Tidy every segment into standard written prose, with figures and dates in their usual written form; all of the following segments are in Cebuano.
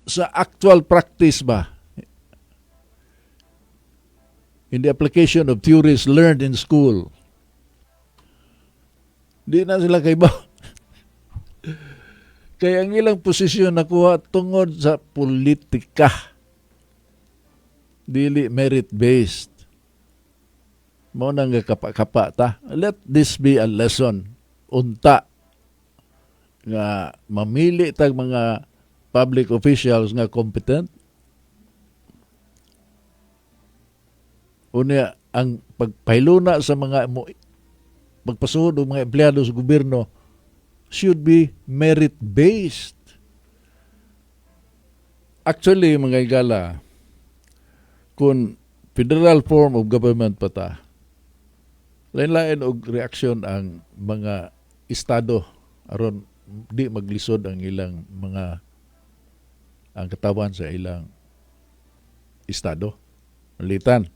Sa actual practice ba, in the application of theories learned in school, di na sila kaibaw. Kaya ang ilang posisyon nakuha tungod sa politika. Dili merit-based. Mao nang kapa-kapa ta. Let this be a lesson. Unta nga mamili tag mga public officials nga competent. Unya ang pagpahiluna sa mga mo, pagpasuod og mga empleyado sa gobyerno should be merit-based. Actually, mga higala, kung federal form of government pa ta, lain-lain og reaksyon ang mga estado aron di maglisod ang ilang mga ang katawan sa ilang estado. Litan.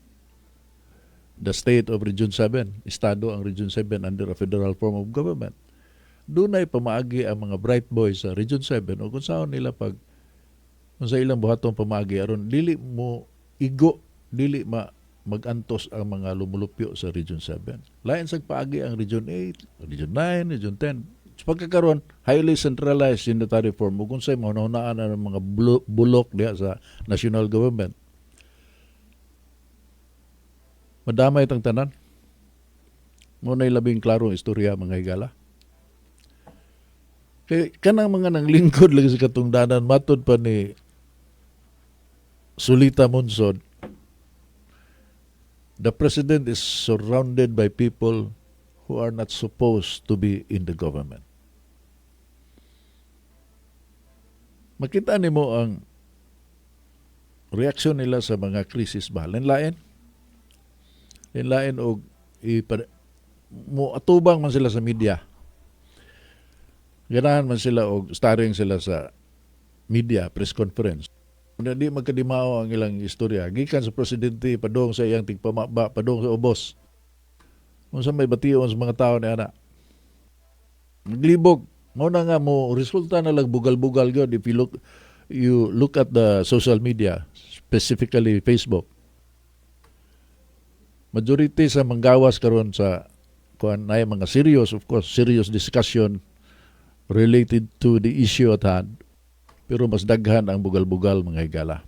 The state of Region 7, estado ang Region 7 under a federal form of government. Dunay pamaagi ang mga bright boys sa Region 7 o kung saan nila pag kung sa ilang buhaton pamaagi aron dili mo igo, dili ma magantos ang mga lumulupyo sa Region 7. Lain sa paagi ang Region 8, Region 9, Region 10. Sa pagkakaroon, highly centralized unitary form ug unsay mahunahunaan ang mga bulok diha sa national government. Madamay itang tanan. Mao na'y labing klarong istorya, mga higala. Kay kanang mga nanglingkod lagi sa katungdanan, matod pa ni Sulita Monsod, the president is surrounded by people who are not supposed to be in the government. Makita nimo ang reaksyon nila sa mga krisis ba? Lain-lain. Lain-lain og mo atubang man sila sa media. Ganahan man sila og starring sila sa media press conference. Unya di magkadimao ang ilang istorya. Gikan sa presidente padung sa iyang tigpamaba, padung sa ubos. Unsa may bation sa mga tao ni ana. Naglibog. Mao na nga mo resulta na lang bugal-bugal gyud if you look at the social media, specifically Facebook. Majority sa manggawas karon sa kuan ay mga serious, of course, serious discussion related to the issue at hand. Pero mas daghan ang bugal-bugal, mga higala.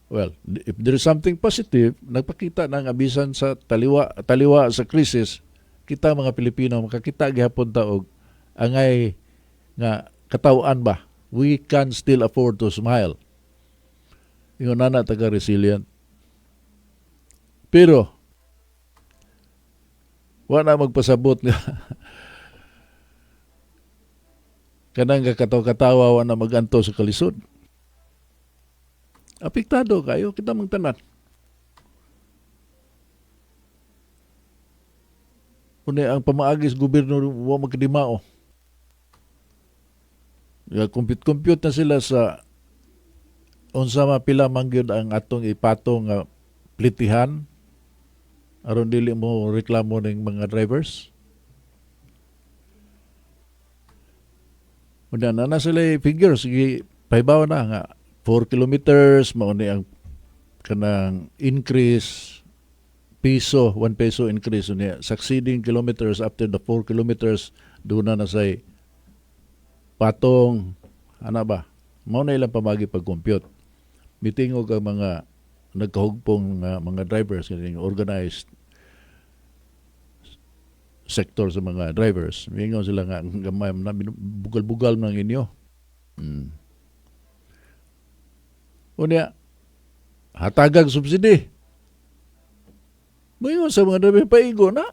Well, if there is something positive, nagpakita na ang abisan sa taliwa taliwa sa krisis, kita mga Pilipino makakita gihapon ta og angay nga kataw-an ba. We can still afford to smile. Ingon na taga resilient. Pero wa na magpasabot nga kanang kakatawa-katawa wa na maganto sa kalisod. Apektado kayo kita mang tanan. Unya ang pamaagi sa gobyerno wa magkadimao. Ya, compute-compute na sila sa unsa ma pila man gyud ang atong ipatong nga plitihan aron dili mo reklamo ning mga drivers. Unya na na sila figures, sige pahibaw na nga 4 kilometers mao ni ang kanang increase piso, 1 peso increase. Unya succeeding kilometers after the 4 kilometers doon na say patong ana ba. Mao na ilang pamagi pag-compute. Mitingog ang mga nagkahugpong nga mga drivers, kining organized sector sa mga drivers. Mingon sila nga gamay na bugal-bugal man inyo. Unya hatagag subsidi. Moingon sa mga driver, paigo na.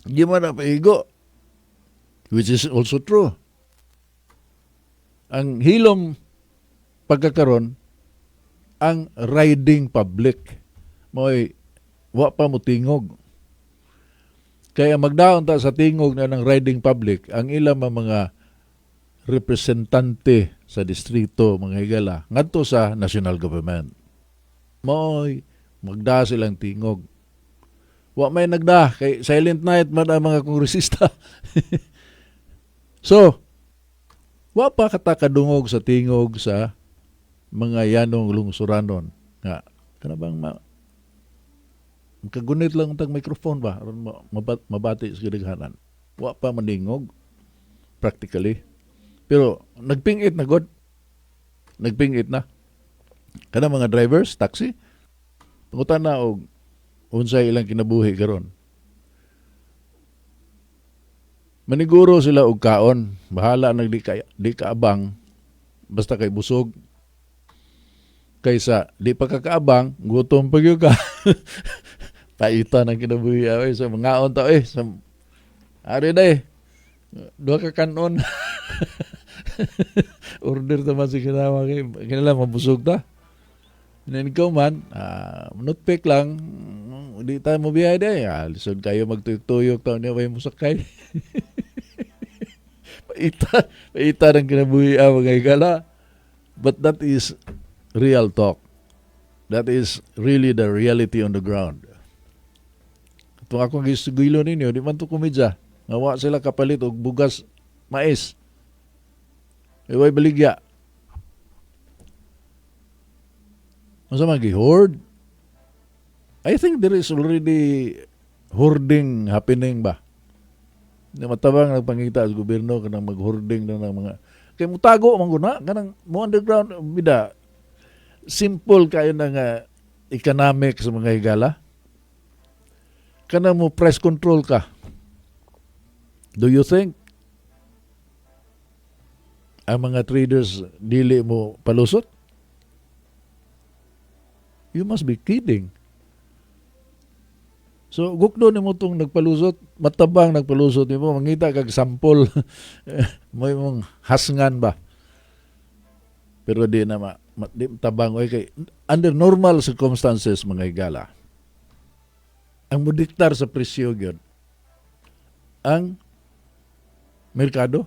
Di man na paigo. Which is also true. Ang hilom pagkakaron ang riding public mo'y wa pa mo tingog. Kaya magdaon ta sa tingog na ng riding public, ang ilang mga representante sa distrito, mga higala, ngadto sa national government. Mo'y magda silang tingog. Wa may nagda, kay silent night man ang mga kongresista. So, Wa pa kata kadungog sa tingog sa mga yanong lungsuranon nga kana bang makagunit lang tag microphone ba aron mabati sa kadaghanan. Wa pa maningog practically. Pero nagpingit na god. Nagpingit na. Kana mga drivers, taxi, pangutana og unsay ilang kinabuhi karon. Maniguro sila og kaon, bahala nag di ka abang basta kay busog. Kaysa di pa ka kaabang, gutom pa gyud ka. Paita ng kinabuhi ay sa mangaon ta eh sa ari day. Duha ka kanon. Order ta man si kinawa kay kinala mabusog ta. Then ikaw man, notpick lang, di tayo mo biyahe day. Lisod kayo magtuyok-tuyok taon niya, way mo sakay. Paita, paita ng kinabuhi ang mga higala. But that is real talk. That is really the reality on the ground. Itong akong gisugilo ninyo, di man to komedya. Nga wa sila kapalit og bugas mais. Iway baligya. Unsa man gi-hoard? I think there is already hoarding happening ba? Di matabang nagpangita sa gobyerno kanang mag-hoarding na ng mga kay mutago man gud na kanang mo underground bida. Simple kayo na nga economic sa mga higala. Kanang mo price control ka. Do you think ang mga traders dili mo palusot? You must be kidding. So, gukdo nimo tong nagpalusot, matabang nagpalusot nimo, mangita kag sample, mo imong hasngan ba? Pero di na di tabang oy kay under normal circumstances mga higala. Ang modiktar sa presyo gyud ang merkado.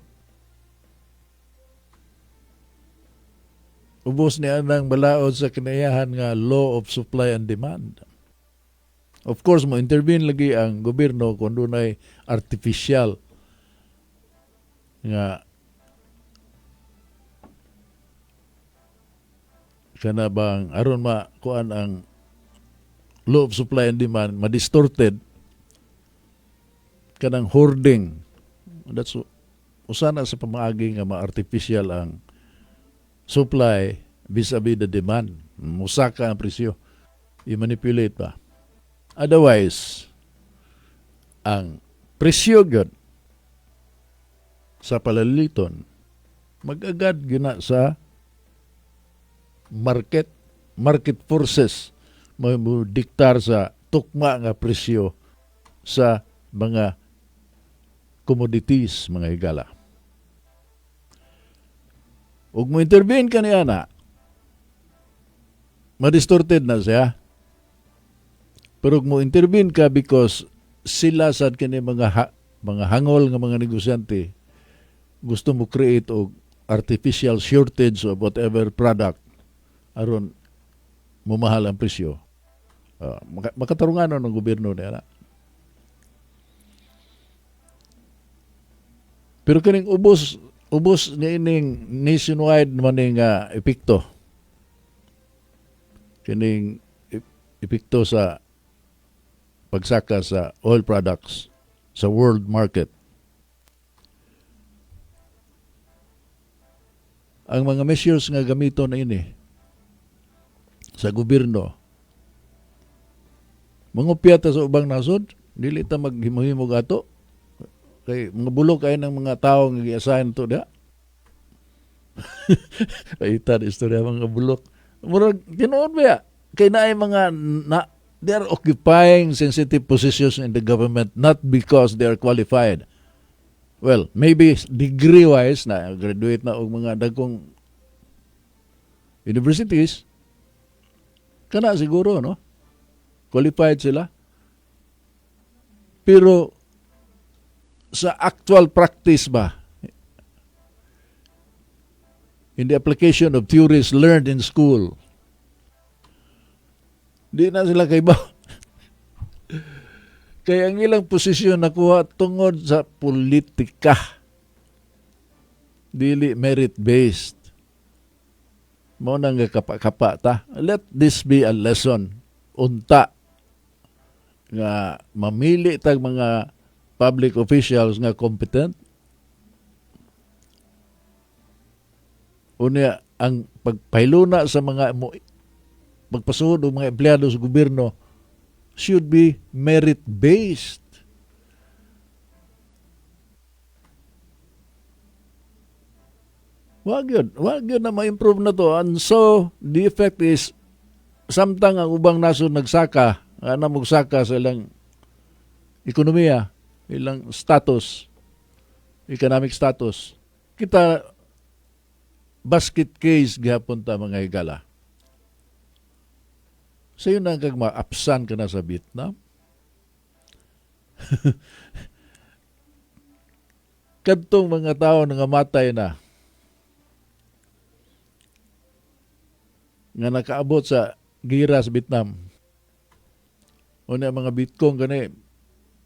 Ubos niya ang balaod sa kinayahan nga law of supply and demand. Of course, mo intervene lagi ang gobyerno kung dunay artificial nga kana bang aron makuan ang law of supply and demand madistorted kanang hoarding. That's usa na sa pamaagi nga ma-artificial ang supply vis-a-vis the demand. Musaka ang presyo. I-manipulate pa. Otherwise, ang presyo gyud sa palaliton mag-agad gyud na sa market forces mo diktar sa tukma nga presyo sa mga commodities, mga higala. Ug mo intervene ka niya na, madistorted na siya. Pero mo intervene ka because sila sad kini mga hangol nga mga negosyante gusto mo create og artificial shortage of whatever product aron mumahal ang presyo. Makatarungan ng gobyerno niya na. Pero kining ubos ni ining nationwide maning epekto. Kining epekto sa pagsaka sa oil products sa world market. Ang mga measures nga gamiton na ini sa gobyerno, mangupya ta sa ubang nasod, dili ta maghimo-himog ato. Kay mga bulok ay ng mga tao nga gi-assign to da. Paita na istorya mga bulok. Murag tinuod ba ya? Kay naay mga na, they are occupying sensitive positions in the government not because they are qualified. Well, maybe degree-wise na graduate na og mga dagkong universities, kana siguro, no? Qualified sila. Pero sa actual practice ba, in the application of theories learned in school, di na sila kaibaw. Kaya ang ilang posisyon nakuha tungod sa politika. Dili merit based. Mao nang kapa-kapa ta. Let this be a lesson. Unta nga mamili tag mga public officials nga competent. Unya ang pagpahiluna sa mga pagpasuod og mga empleyado sa gobyerno should be merit based. Wag yun na ma-improve na to. And so, the effect is, samtang ang ubang nasod nagsaka, ana mogsaka sa ilang ekonomiya, ilang status, economic status, kita basket case gihapon ta, mga higala. Sayo na kag maapsan ka na sa Vietnam. Kadtong mga tao nga matay na, nga nakaabot sa gira sa Vietnam. Unya mga Vietcong gani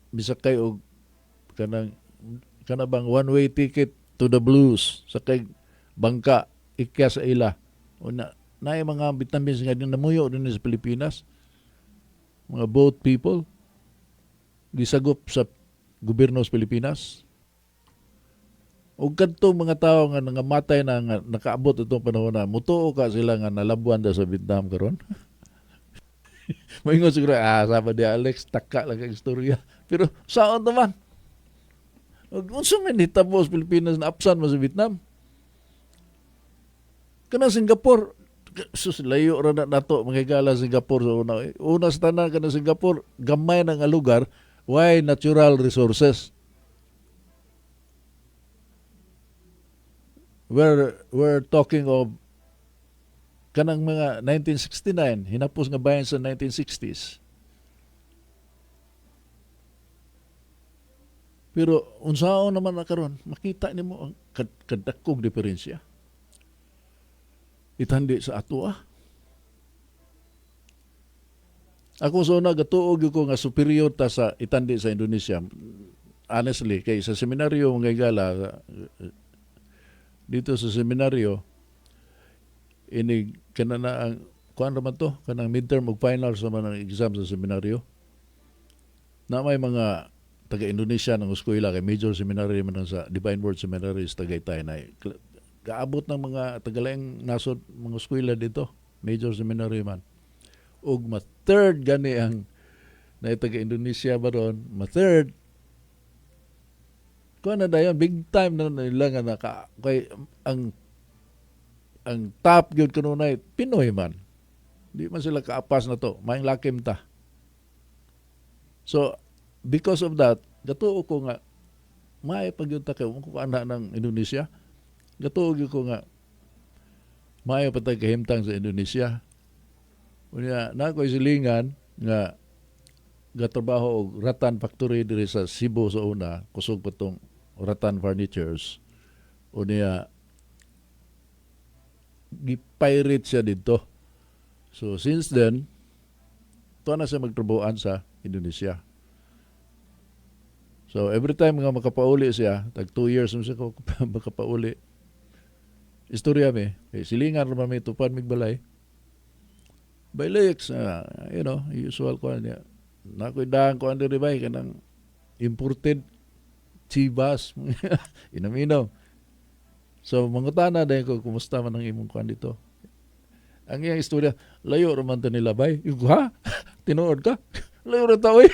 misakay og kanang kana bang one way ticket to the blues, sakay bangka ikya sa ila. Una naay mga Vietnamese nga din namuyo din sa Pilipinas, mga boat people, gisagop sa gobyerno sa Pilipinas. Og kadtong mga tawo nga nangamatay na nga nakaabot itong panahon na mutuo ka sila nga nalabuan da sa Vietnam karon. Moingon siguro, sama di Alex, taka lang ang istorya. Pero saan naman? Og unsa man hitabo sa Pilipinas na apsan mo sa Vietnam? Kanang Singapore, sus, layo ra na nato mga higala Singapore sa una. Una sa tanan kanang Singapore, gamay na nga lugar, why natural resources? We're talking of kanang mga 1969, hinapos nga bayan sa 1960s. Pero unsaon naman na karon, makita nimo ang kadakong diferensya. Itandi sa ato ah. Ako sa una, gatuo gyud ko nga superior ta sa itandi sa Indonesia. Honestly, kay sa seminaryo mga higala, dito sa seminaryo, inig kana na ang kuan raman to, kanang midterm ug final sa man ang exam sa seminaryo. Na may mga taga Indonesia ng eskwela kay major seminary man ang sa Divine Word Seminary sa Tagaytay na kaabot ng mga tagalaing nasod mga eskwela dito, major seminary man. Ug ma third gani ang na taga Indonesia ba ron, ma third kuan na dayon, big time na nila nga naka, kay ang top gyud kanunay Pinoy man. Di man sila kaapas na to, maing lakim ta. So because of that, gatuo ko nga maay pag yun ta kay ko anak ng Indonesia. Gatuo gyud ko nga maayo pa tay kahimtang sa Indonesia. Unya na ko'y silingan nga gatrabaho og rattan factory diri sa Cebu sa una, kusog pa tong rattan furnitures. Unya gi-pirate siya dito. So since then, tuwa na siya magtrabahoan sa Indonesia. So every time nga makapauli siya, tag 2 years mo siya makapauli. Istorya mi, kay silingan ra man mi tupad mig balay. By usual ko niya. Nakoy daan ko diri bay kanang imported Chivas, inom-inom. So mangutana dayon ko, kumusta man ang imong kuan dito? Ang iyang istorya, layo ra man to nila bay. Igo, ha? Tinuod ka? Layo ra ta oy.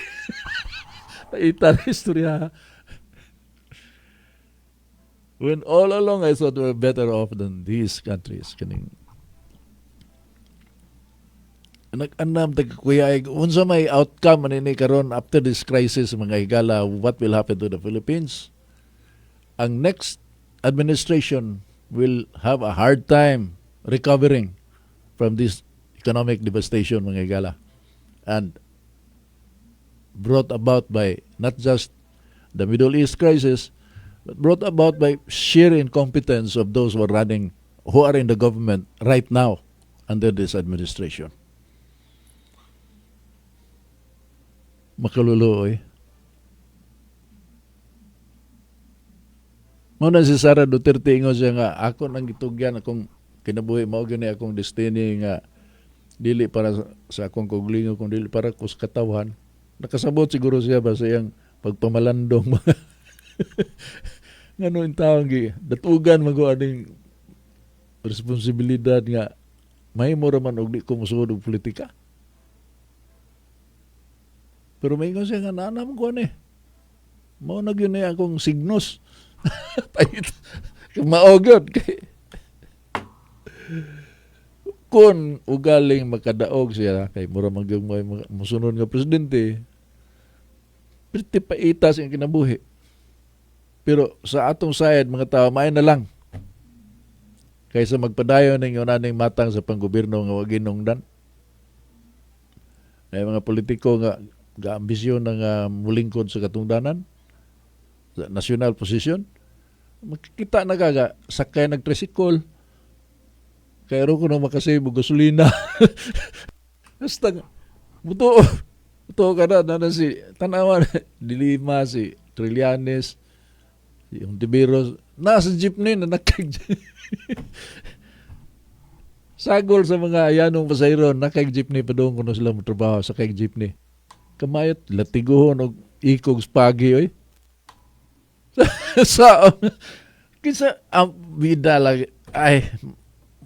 Naita na istorya. When all along I thought we were better off than these countries. Kaning nag-anam tagkuyay unsa may outcome man ini karon after this crisis, mga higala, what will happen to the Philippines? Ang next administration will have a hard time recovering from this economic devastation, mga higala, and brought about by not just the Middle East crisis but brought about by sheer incompetence of those who are running, who are in the government right now under this administration. Makaluluoy. Mao na si Sara Duterte, ingon siya nga ako nang gitugyan akong kinabuhi, mao gyud ni akong destiny nga dili para sa akong kaugalingon kung dili para ko sa katawhan. Nakasabot siguro siya ba sa iyang pagpamalandong, ngano in taong gi datugan man ko aning responsibilidad nga mahimo ra man og di ko mosuod og politika. Pero may siya nga naanam ko ani. Mao na gyud ni akong signos. Pahit. Mao gyud kay kung ugaling makadaog siya kay mura man gyud mo musunod nga presidente, pretty paitas ang kinabuhi. Pero sa atong side, mga tao, maay na lang kaysa magpadayon ning aning matang sa panggobyerno nga wa ginungdan. Ay mga politiko nga gaambisyon na nga mulingkod sa katungdanan sa national position, makikita na ka ga sakay nagtrisikol kay ro kuno makasave og gasolina. Basta mutuo mutuo ka na na, na si tanawa De Lima, si Trillanes, si Hontiveros, nasa jeepney na nakag sagol sa mga yanong pasahero, nakag jeepney pa doon kuno sila motrabaho sa kay jeepney. Kamayot latiguhon og ikog spagi oy sa kinsa ang bida lagi ay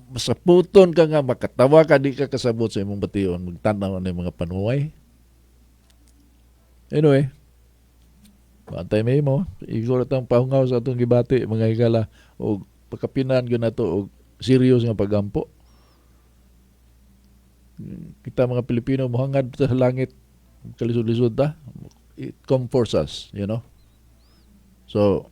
masaputon ka nga makatawa ka, di ka kasabot sa imong bation magtanaw na mga panuway. Anyway, bantay may mo igo ra tang pahungaw sa atong gibati, mga higala, og pakapinan gyud nato og serious nga pagampo. Kita mga Pilipino mohangad sa langit, kalisod-lisod ta, it comforts us. So